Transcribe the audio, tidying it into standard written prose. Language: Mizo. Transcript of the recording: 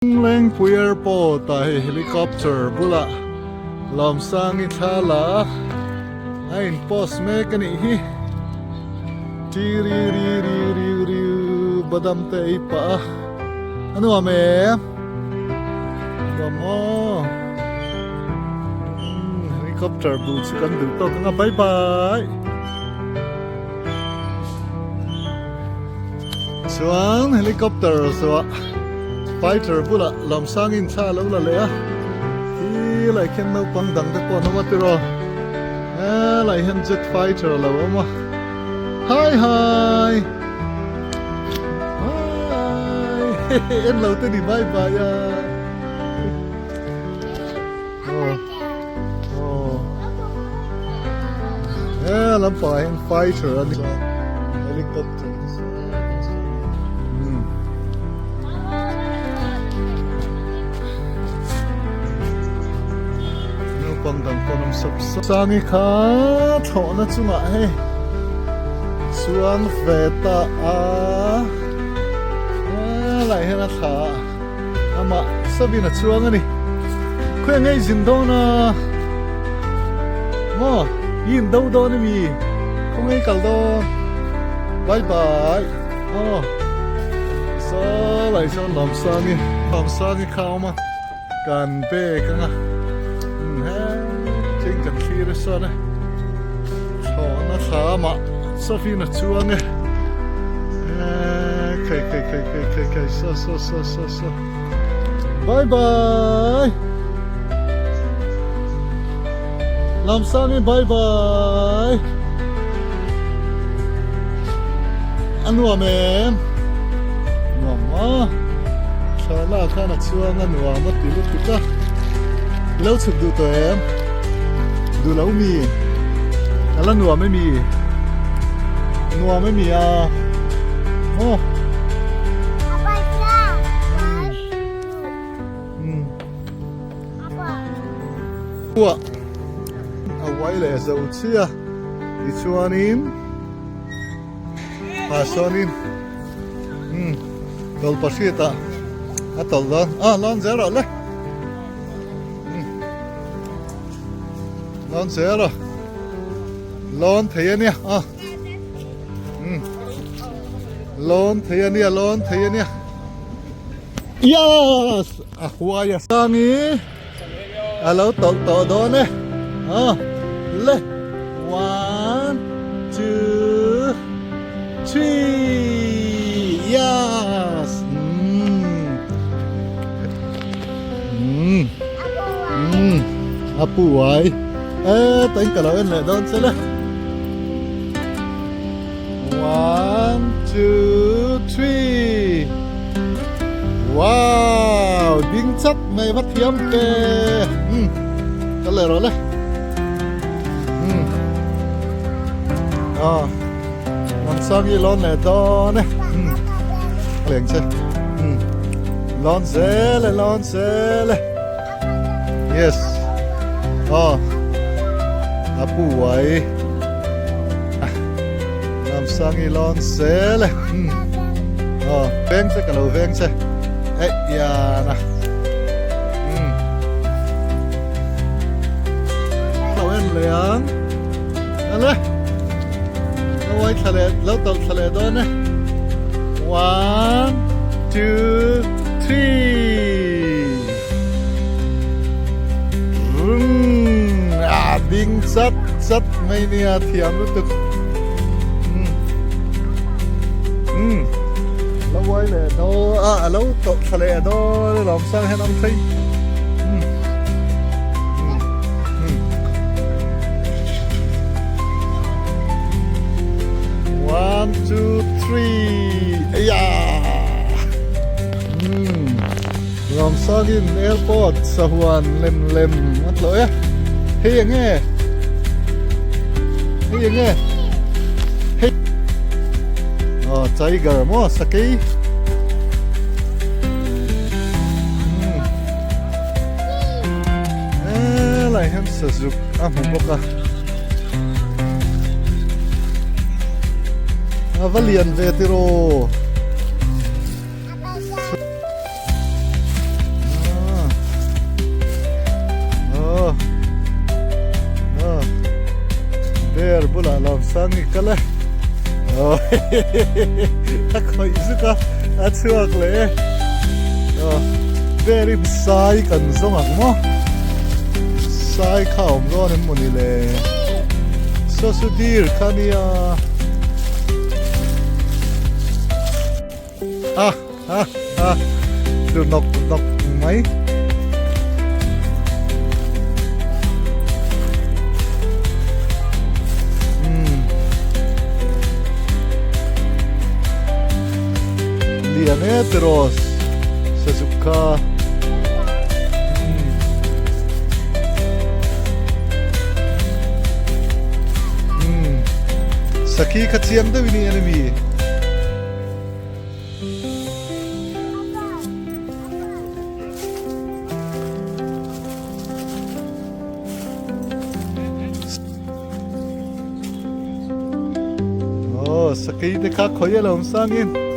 Lengpui Airport ah hei helicopter bulah Lawmsangi thla la a, a in post mek a nih hi. Ti ri ri ri ri ri badam te ei pah a, a nuam em? Nuam maw? Helicopter bul chu kan duh tawk ang a, bye bye. Chuan helicopter zawh fighter bulah Lawmsangin thla a lo la leh a, khi lai khian naupang dang te pawh an awm a tiraw, helai hian jet fighter a lo awm a, hi hi hi en lo te ni bye bye a. He lampangah hian fighter a ni a helicopter naupang dang pawn awm sap sap Sangi kha thlawhna chungah hei chuang ve ta a helaiah hian a thla a. Amah Sabin a chuang a ni. Khawi ngei zin dawn a? Maw? I in do dawn a mi? Khaw ngei kal dawn? Bye bye. Aw. Salai chuan Lawmsangi, Lawmsangi kha a awm a. Kan bag anga. He thing kan thlir a sawn e. Thlawhna thla amah Sabin a chuang e. Khai khai khai khai khai khai so so so so so bye bye Lamsami bye bye a nuam em nuam maw thla khan a chuang a nuam a ti lutuk a i lo chhuk duh tawh em duh lo mi a la nuam emi nuam emi a maw. Uah a uai leh zo chiah tichuanin ah sawnin umm tawlhpahrit ah a tawlh dawn ah lawn zel rawh le umm lawn zel rawh lawn thei a nia ah umm lawn thei a nia lawn thei a nia. Yes! A huai a sang i a lo tawlh tawh dawn e. Aw le one two three yes! Umm umm umm a pu uai e tain ka lo en leh dawn che le. One, two, three. Wow, ding chat mai va thiam ve. Ka le rawh le. Ah, lam sang hi lawn leh dawn e. Leng che. Lawn zel e, lawn zel e. Yes. Oh. A pu uai. Lamsangi lawn zel e. Oh, veng che ka lo veng che. Ei yana. Lo en le ang. Ale. Lo uai thla leh, lo tawlh thla leh dawn e. One, two, three. Rung a ding chat chat mai nia thiam lutuk um lo uai leh do a a lo tawh thla leh do lawm sang hian awm thei um um one two three aya um Lawmsangin airport sahuan lem lem a tlawh e. Hei eng nge? Hei eng nge? Hei Oh, tiger maw sakei. Hmm. Helai hian sazuk a hmu bawk a. A va lian ve tiraw. Lawmsangi kal e aw a khawih zuk a a chhuak leh e aw verin sai kan zawng ang maw sai kha a awm dawn em mawni le saw chu deer kha nia a a a tlu nawk nawk mai. Lian e tiraw sazuk kha. Sakhi kha chiang deuh in i en ami? Aw sakei te kha khawi a lo awm sangin.